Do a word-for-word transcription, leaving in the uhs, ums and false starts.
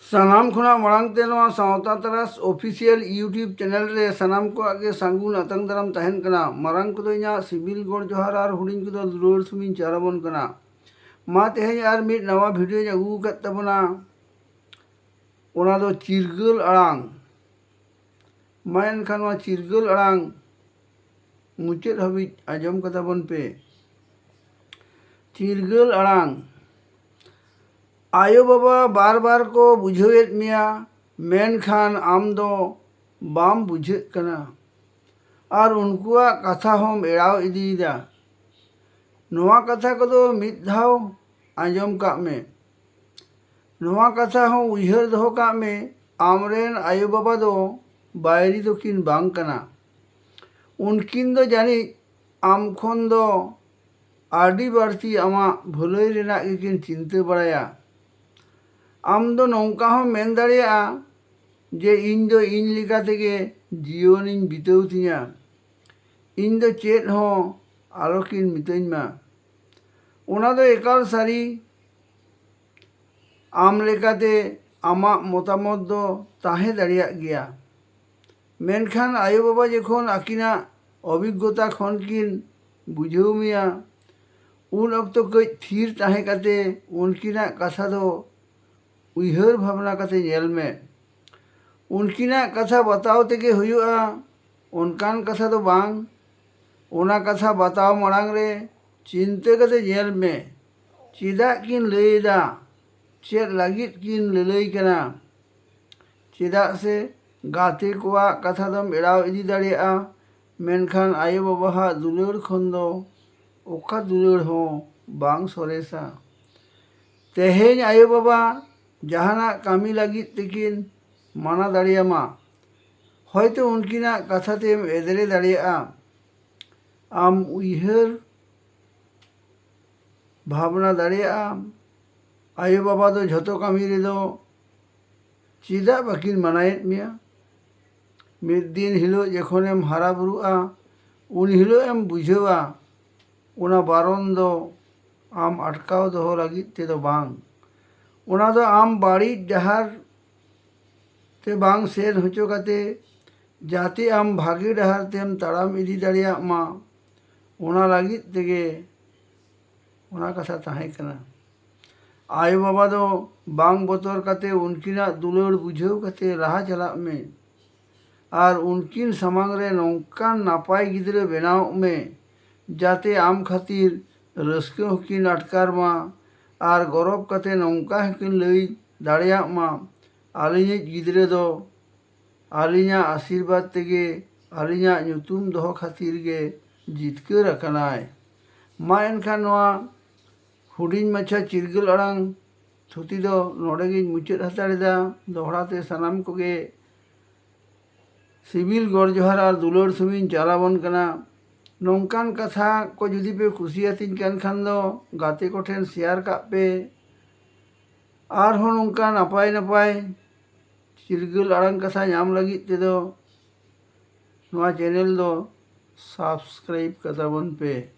ᱥᱟᱱᱟᱢ ᱠᱷᱚᱱᱟᱜ ᱢᱟᱲᱟᱝ ᱛᱮ ᱱᱚᱣᱟ ᱥᱟᱶᱛᱟ ᱛᱟᱨᱟᱥ ᱚᱯᱷᱤᱥᱤᱭᱟᱞ YouTube ᱪᱮᱱᱮᱞ ᱨᱮ ᱥᱟᱱᱟᱢ ᱠᱚᱣᱟᱜ ᱜᱮ ᱥᱟᱹᱜᱩᱱ ᱟᱛᱟᱝ ᱫᱟᱨᱟᱢ ᱛᱟᱦᱮᱱ ᱠᱟᱱᱟ᱾ ᱢᱟᱨᱟᱝ ᱠᱚᱫᱚ ᱤᱧᱟᱹᱜ ᱥᱤᱵᱤᱞ ᱜᱚᱲ ᱡᱚᱦᱟᱨ ᱟᱨ ᱦᱩᱰᱤᱧ ᱠᱚᱫᱚ ᱫᱩᱞᱟᱹᱲ ᱥᱩᱢᱤᱧ ᱪᱟᱨᱟᱵᱚᱱ ᱠᱟᱱᱟ᱾ ᱢᱟ ᱛᱮᱦᱮᱧ ᱟᱨ ᱢᱤᱫ ᱱᱟᱣᱟ ᱵᱷᱤᱰᱤᱭᱳᱧ ᱟᱹᱜᱩ ᱟᱠᱟᱫ ᱛᱟᱵᱚᱱᱟ, ᱚᱱᱟ ᱫᱚ ᱪᱤᱨᱜᱟᱹᱞ ᱟᱲᱟᱝ᱾ ᱢᱟ ᱮᱱᱠᱷᱟᱱ ᱱᱚᱣᱟ ᱪᱤᱨᱜᱟᱹᱞ ᱟᱲᱟᱝ ᱢᱩᱪᱟᱹᱫ ᱦᱟᱹᱵᱤᱡ ᱟᱸᱡᱚᱢ ᱠᱟᱛᱟ ᱵᱚᱱ ᱯᱮ᱾ ᱪᱤᱨᱜᱟᱹᱞ ᱟᱲᱟᱝ᱾ ᱟᱭᱳ ᱵᱟᱵᱟ ᱵᱟᱨ ᱵᱟᱨ ᱠᱚ ᱵᱩᱡᱷᱟᱹᱣᱮᱫ ᱢᱮᱭᱟ, ᱢᱮᱱᱠᱷᱟᱱ ᱟᱢ ᱫᱚ ᱵᱟᱢ ᱵᱩᱡᱷᱟᱹᱜ ᱠᱟᱱᱟ ᱟᱨ ᱩᱱᱠᱩᱣᱟᱜ ᱠᱟᱛᱷᱟ ᱦᱚᱸᱢ ᱮᱲᱟᱣ ᱤᱫᱤᱭᱮᱫᱟ᱾ ᱱᱚᱣᱟ ᱠᱟᱛᱷᱟ ᱠᱚᱫᱚ ᱢᱤᱫ ᱫᱷᱟᱣ ᱟᱸᱡᱚᱢ ᱠᱟᱜ ᱢᱮ᱾ ᱱᱚᱣᱟ ᱠᱟᱛᱷᱟ ᱦᱚᱸ ᱩᱭᱦᱟᱹᱨ ᱫᱚᱦᱚ ᱠᱟᱜ ᱢᱮ, ᱟᱢᱨᱮᱱ ᱟᱭᱳ ᱵᱟᱵᱟ ᱫᱚ ᱵᱟᱭᱨᱤ ᱫᱚᱠᱤᱱ ᱵᱟᱝ ᱠᱟᱱᱟ᱾ ᱩᱱᱠᱤᱱ ᱫᱚ ᱡᱟᱹᱱᱤᱡ ᱟᱢ ᱠᱷᱚᱱ ᱫᱚ ᱟᱹᱰᱤ ᱵᱟᱹᱲᱛᱤ ᱟᱢᱟᱜ ᱵᱷᱟᱹᱞᱟᱹᱭ ᱨᱮᱱᱟᱜ ᱜᱮᱠᱤᱱ ᱪᱤᱱᱛᱟᱹ ᱵᱟᱲᱟᱭᱟ᱾ ᱟᱢ ᱫᱚ ᱱᱚᱝᱠᱟ ᱦᱚᱸᱢ ᱢᱮᱱ ᱫᱟᱲᱮᱭᱟᱜᱼᱟ ᱡᱮ, "ᱤᱧ ᱫᱚ ᱤᱧ ᱞᱮᱠᱟ ᱛᱮᱜᱮ ᱡᱤᱭᱚᱱᱤᱧ ᱵᱤᱛᱟᱹᱣ ᱛᱤᱧᱟ, ᱤᱧ ᱫᱚ ᱪᱮᱫ ᱦᱚᱸ ᱟᱞᱚᱠᱤᱱ ᱢᱤᱛᱟᱹᱧ ᱢᱟ᱾" ᱚᱱᱟ ᱫᱚ ᱮᱠᱟᱞ ᱥᱟᱹᱨᱤ᱾ ᱟᱢ ᱞᱮᱠᱟᱛᱮ ᱟᱢᱟᱜ ᱢᱚᱛᱟᱢᱚᱛ ᱫᱚ ᱛᱟᱦᱮᱸ ᱫᱟᱲᱮᱭᱟᱜ ᱜᱮᱭᱟ, ᱢᱮᱱᱠᱷᱟᱱ ᱟᱭᱳᱼᱵᱟᱵᱟ ᱡᱚᱠᱷᱚᱱ ᱟᱹᱠᱤᱱᱟᱜ ᱚᱵᱷᱤᱜᱽᱜᱚᱛᱟ ᱠᱷᱚᱱ ᱠᱤᱱ ᱵᱩᱡᱷᱟᱹᱣ ᱢᱮᱭᱟ, ᱩᱱ ᱚᱠᱛᱚ ᱠᱟᱹᱡ ᱛᱷᱤᱨ ᱛᱟᱦᱮᱸ ᱠᱟᱛᱮ ᱩᱱᱠᱤᱱᱟᱜ ᱠᱟᱛᱷᱟ ᱫᱚ ᱩᱭᱦᱟᱹᱨ ᱵᱷᱟᱵᱽᱱᱟ ᱠᱟᱛᱮ ᱧᱮᱞ ᱢᱮ᱾ ᱩᱱᱠᱤᱱᱟᱜ ᱠᱟᱛᱷᱟ ᱵᱟᱛᱟᱣ ᱛᱮᱜᱮ ᱦᱩᱭᱩᱜᱼᱟ, ᱚᱱᱠᱟᱱ ᱠᱟᱛᱷᱟ ᱫᱚ ᱵᱟᱝ᱾ ᱚᱱᱟ ᱠᱟᱛᱷᱟ ᱵᱟᱛᱟᱣ ᱢᱟᱲᱟᱝ ᱨᱮ ᱪᱤᱱᱛᱟᱹ ᱠᱟᱛᱮ ᱧᱮᱞ ᱢᱮ, ᱪᱮᱫᱟᱜ ᱠᱤᱱ ᱞᱟᱹᱭ ᱮᱫᱟ, ᱪᱮᱫ ᱞᱟᱹᱜᱤᱫ ᱠᱤᱱ ᱞᱟᱹᱞᱟᱹᱭ ᱠᱟᱱᱟ᱾ ᱪᱮᱫᱟᱜ ᱥᱮ ᱜᱟᱛᱮ ᱠᱚᱣᱟᱜ ᱠᱟᱛᱷᱟ ᱫᱚᱢ ᱮᱲᱟᱣ ᱤᱫᱤ ᱫᱟᱲᱮᱭᱟᱜᱼᱟ, ᱢᱮᱱᱠᱷᱟᱱ ᱟᱭᱳᱼᱵᱟᱵᱟᱣᱟᱜ ᱫᱩᱞᱟᱹᱲ ᱠᱷᱚᱱ ᱫᱚ ᱚᱠᱟ ᱫᱩᱞᱟᱹᱲ ᱦᱚᱸ ᱵᱟᱝ ᱥᱚᱨᱮᱥᱟ᱾ ᱛᱮᱦᱮᱧ ᱟᱭᱳᱼᱵᱟᱵᱟ ᱡᱟᱦᱟᱱᱟᱜ ᱠᱟᱹᱢᱤ ᱞᱟᱹᱜᱤᱫ ᱛᱮᱠᱤᱱ ᱢᱟᱱᱟ ᱫᱟᱲᱮᱭᱟᱢᱟ, ᱦᱚᱭᱛᱳ ᱩᱱᱠᱤᱱᱟᱜ ᱠᱟᱛᱷᱟ ᱛᱮᱢ ᱮᱫᱽᱨᱮ ᱫᱟᱲᱮᱭᱟᱜᱼᱟ᱾ ᱟᱢ ᱩᱭᱦᱟᱹᱨ ᱵᱷᱟᱵᱽᱱᱟ ᱫᱟᱲᱮᱭᱟᱜᱼᱟᱢ, ᱟᱭᱳᱼᱵᱟᱵᱟ ᱫᱚ ᱡᱷᱚᱛᱚ ᱠᱟᱹᱢᱤ ᱨᱮᱫᱚ ᱪᱮᱫᱟᱜ ᱵᱟᱹᱠᱤᱱ ᱢᱟᱱᱟᱭᱮᱫ ᱢᱮᱭᱟ? ᱢᱤᱫ ᱫᱤᱱ ᱦᱤᱞᱳᱜ ᱡᱚᱠᱷᱚᱱᱮᱢ ᱦᱟᱨᱟ ᱵᱩᱨᱩᱜᱼᱟ, ᱩᱱ ᱦᱤᱞᱳᱜ ᱮᱢ ᱵᱩᱡᱷᱟᱹᱣᱟ, ᱚᱱᱟ ᱵᱟᱨᱚᱱ ᱫᱚ ᱟᱢ ᱟᱴᱠᱟᱣ ᱫᱚᱦᱚ ᱞᱟᱹᱜᱤᱫ ᱛᱮᱫᱚ ᱵᱟᱝ, ᱚᱱᱟ ᱫᱚ ᱟᱢ ᱵᱟᱹᱲᱤᱡ ᱰᱟᱦᱟᱨ ᱛᱮ ᱵᱟᱝ ᱥᱮᱱ ᱦᱚᱪᱚ ᱠᱟᱛᱮ ᱡᱟᱛᱮ ᱟᱢ ᱵᱷᱟᱜᱮ ᱰᱟᱦᱟᱨ ᱛᱮᱢ ᱛᱟᱲᱟᱢ ᱤᱫᱤ ᱫᱟᱲᱮᱭᱟᱜ ᱢᱟ, ᱚᱱᱟ ᱞᱟᱹᱜᱤᱫ ᱛᱮᱜᱮ ᱚᱱᱟ ᱠᱟᱛᱷᱟ ᱛᱟᱦᱮᱸ ᱠᱟᱱᱟ᱾ ᱟᱭᱳ ᱵᱟᱵᱟ ᱫᱚ ᱵᱟᱝ ᱵᱚᱛᱚᱨ ᱠᱟᱛᱮ ᱩᱱᱠᱤᱱᱟᱜ ᱫᱩᱞᱟᱹᱲ ᱵᱩᱡᱷᱟᱹᱣ ᱠᱟᱛᱮ ᱞᱟᱦᱟ ᱪᱟᱞᱟᱜ ᱢᱮ᱾ ᱟᱨ ᱩᱱᱠᱤᱱ ᱥᱟᱢᱟᱝ ᱨᱮ ᱱᱚᱝᱠᱟᱱ ᱱᱟᱯᱟᱭ ᱜᱤᱫᱽᱨᱟᱹ ᱵᱮᱱᱟᱣᱚᱜ ᱢᱮ, ᱡᱟᱛᱮ ᱟᱢ ᱠᱷᱟᱹᱛᱤᱨ ᱨᱟᱹᱥᱠᱟᱹ ᱦᱚᱸᱠᱤᱱ ᱟᱴᱠᱟᱨ ᱢᱟ᱾ ᱟᱨ ᱜᱚᱨᱚᱵ ᱠᱟᱛᱮ ᱱᱚᱝᱠᱟ ᱦᱚᱸᱠᱤᱱ ᱞᱟᱹᱭ ᱫᱟᱲᱮᱭᱟᱜ ᱢᱟ, "ᱟᱹᱞᱤᱧᱤᱡ ᱜᱤᱫᱽᱨᱟᱹ ᱫᱚ ᱟᱹᱞᱤᱧᱟᱜ ᱟᱥᱤᱨᱵᱟᱫᱽ ᱛᱮᱜᱮ ᱟᱹᱞᱤᱧᱟᱜ ᱧᱩᱛᱩᱢ ᱫᱚᱦᱚ ᱠᱷᱟᱹᱛᱤᱨ ᱜᱮ ᱡᱤᱛᱠᱟᱹᱨ ᱟᱠᱟᱱᱟᱭ᱾" ᱢᱟ ᱮᱱᱠᱷᱟᱱ ᱱᱚᱣᱟ ᱦᱩᱰᱤᱧ ᱢᱟᱪᱷᱟ ᱪᱤᱨᱜᱟᱹᱞ ᱟᱲᱟᱝ ᱛᱷᱩᱛᱤ ᱫᱚ ᱱᱚᱰᱮ ᱜᱤᱧ ᱢᱩᱪᱟᱹᱫ ᱦᱟᱛᱟᱲ ᱮᱫᱟ᱾ ᱫᱚᱦᱲᱟ ᱛᱮ ᱥᱟᱱᱟᱢ ᱠᱚᱜᱮ ᱥᱤᱵᱤᱞ ᱜᱚᱰ ᱡᱚᱦᱟᱨ ᱟᱨ ᱫᱩᱞᱟᱹᱲ ᱥᱩᱢᱤᱧ ᱪᱟᱞᱟᱵᱚᱱ ᱠᱟᱱᱟ᱾ ᱱᱚᱝᱠᱟᱱ ᱠᱟᱛᱷᱟ ᱠᱚ ᱡᱩᱫᱤ ᱯᱮ ᱠᱩᱥᱤᱭᱟᱛᱤᱧ ᱠᱟᱱ ᱠᱷᱟᱱ ᱫᱚ ᱜᱟᱛᱮ ᱠᱚᱴᱷᱮᱱ ᱥᱮᱭᱟᱨ ᱠᱟᱜ ᱯᱮ᱾ ᱟᱨᱦᱚᱸ ᱱᱚᱝᱠᱟ ᱱᱟᱯᱟᱭ ᱱᱟᱯᱟᱭ ᱪᱤᱨᱜᱟᱹᱞ ᱟᱲᱟᱝ ᱠᱟᱛᱷᱟ ᱧᱟᱢ ᱞᱟᱹᱜᱤᱫ ᱛᱮᱫᱚ ᱱᱚᱣᱟ ᱪᱮᱱᱮᱞ ᱫᱚ ᱥᱟᱵᱥᱠᱨᱟᱭᱤᱵ ᱠᱟᱛᱟᱵᱚᱱ ᱯᱮ᱾